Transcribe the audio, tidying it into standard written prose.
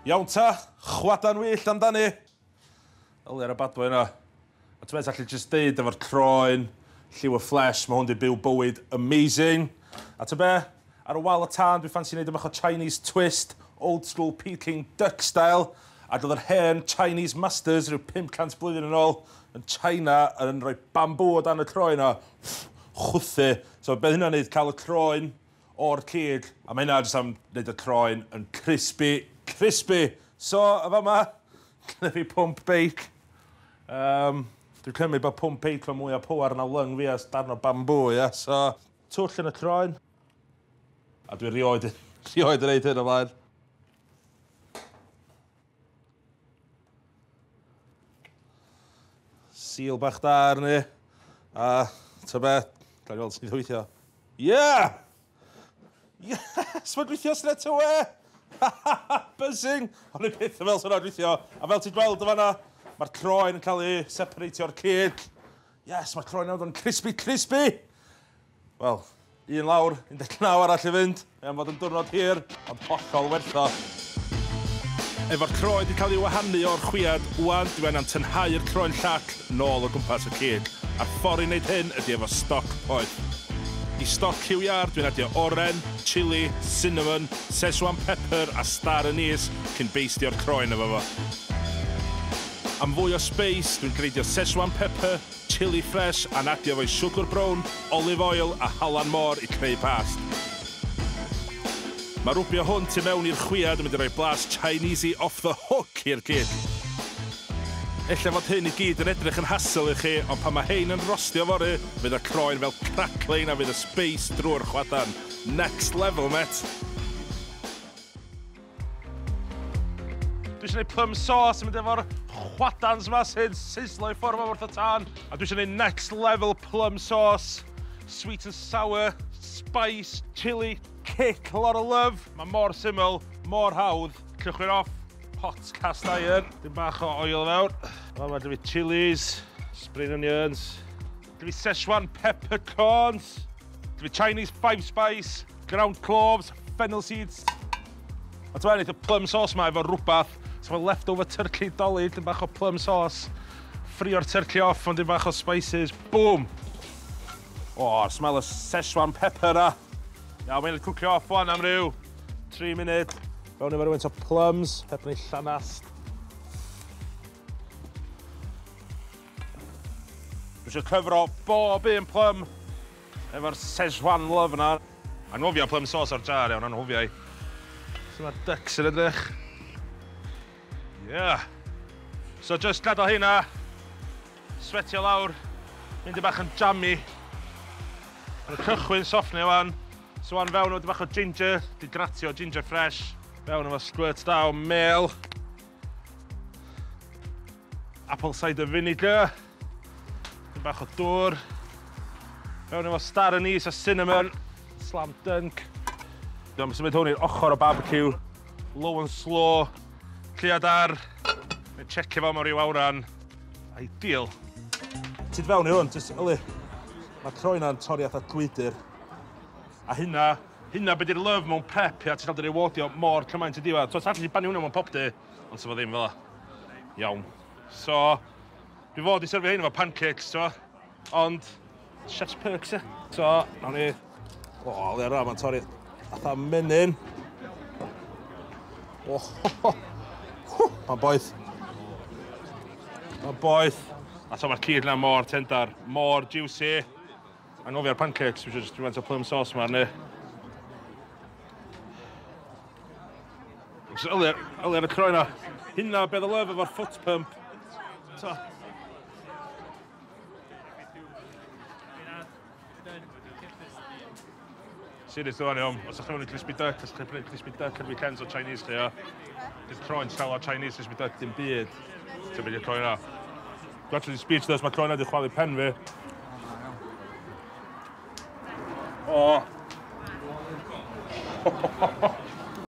Iawn ta, chwadan wyllt amdani. Yli ar y bad boy yna. A ti'n meddwl allu jyst deud efo'r croen, lliw y flesh, mae hwn di byw bywyd amazing. A ti'n be, ar y wal y tân, dwi'n ffansi wneud bach o Chinese twist, old school Peking duck style. A doedd yr hen Chinese masters rhyw 500 blwyddyn yn ôl yn China yn rhoi bambŵ o dan y croen a chwthu. So beth hynna'n neud, cael y croen o'r cig. A mae hynna jyst am wneud y croen yn crispy, crispy. So, y fama, gyda fi pwmp beic. Dwi'n cymryd bod pwmp beic fo mwy o power na lung fi as darn o bambŵ, ia. So, twll yn y croen. A dwi rioed yn neud hyn o blaen. Seal bach da arni. A, ta be, gael i weld sy'n gweithio. Yeah! Yes! Mae'n gweithio straight away! Buzzing! O'n i byth yn fel sy'n gweithio. A fel ti'n gweld o fanna, mae'r croen yn cael ei separatio'r cig. Yes, mae'r croen yn crispy, crispy! Wel, un lawr, 19 arall i fynd. Mae'n fod yn diwrnod hir, ond hollol werth o. Efo'r croen wedi cael ei wahanu o'r chwiad, wan dwi angen tynhau'r croen llac nôl o gwmpas y cig. A'r ffordd i wneud hyn ydy efo stoc poeth. I stoc cyw iâr, dwi'n adio oren, chili, cinnamon, Szechuan pepper a star anise cyn beistio'r croen efo fo. Am fwy o spice, dwi'n greidio Szechuan pepper, chili fresh a'n adio fo'i siwgr brown, olive oil a halan môr i creu past. Mae rwbio hwn tu mewn i'r chwiad yn mynd i roi blas Chinesey off the hook i'r gig. Ella fod hyn i gyd yn edrych yn hassle i chi, ond pan mae hein yn rostio fory, fydd y croen fel crackling a fydd y spice drwy'r chwadan. Next level, mate. Dwi eisiau gwneud plum sauce yn mynd efo'r chwadans yma sy'n sizzlo i ffwrdd wrth y tân. A dwi eisiau gwneud next level plum sauce. Sweet and sour, spice, chili, kick, a lot of love. Mae mor syml, mor hawdd. Cychwyn off, pot cast iron. Dim bach o oil fewn. Mae gyda fi chilies, spring onions. Gyda fi Szechuan peppercorns. Gyda fi Chinese five spice, ground cloves, fennel seeds. A ti'n meddwl, y plum sauce ma efo rhywbeth. So mae leftover turkey Dolig, dim bach o plum sauce. Ffrio'r turkey off, ond dim bach o spices. Boom! Oh, smell of Szechuan pepper na. Iawn, mae'n cwcio off wan am ryw 3 munud. Fewn efo rhywun o plums, pepper neu llanast. Dwi eisiau cyfro bob un plum efo'r Szechuan love na. Anghofio plum sauce o'r jar iawn, anghofio i. So mae'r ducks yn edrych. Yeah. So just gadael hynna, sweatio lawr, mynd i bach yn jammy. Mae'n cychwyn softnio wan. So wan fewn o bach o ginger, di gratio ginger fresh. Fewn efo squirt da o mel. Apple cider vinegar. Dim bach o dŵr. Fewn efo star anise a cinnamon. Slam dunk. Dwi'n symud hwn i'r ochr o barbecue. Low and slow. Lliad ar. Mae'n checio fo mewn ryw awran. Ideal. Ti'n fewn i hwn, jyst yli. Mae croen na'n torri atha gwydr. A hynna be di'r love mewn prep, ia, ti'n cael dy rewardio mor cymaint y diwedd. So, ti'n allu banio hwnna mewn popty, ond sef o ddim fel 'a. Iawn. So, dwi fod i serfio hyn efo pancakes, so, ond chef's perks, ia. So, nawn ni, o, le ar mae'n torri atha menyn. O, mae'n boeth. Mae'n boeth. A so mae'r cig na mor tendar, mor juicy. Anghofio'r pancakes, dwi eisiau just rhywfaint o plum sauce ma arni. Just yli ar y croen na. Hynna beth o love efo'r foot pump. So. Serious dwi'n iawn. Os ydych chi'n mynd i crispy duck, os ydych chi'n prynu crispy duck ar weekends o Chinese chi, ia. Dy'r croen sel o Chinese crispy duck, dim byd. Ti'n mynd i'r croen na. Dwi'n actually speechless, mae croen na di chwalu pen fi. O!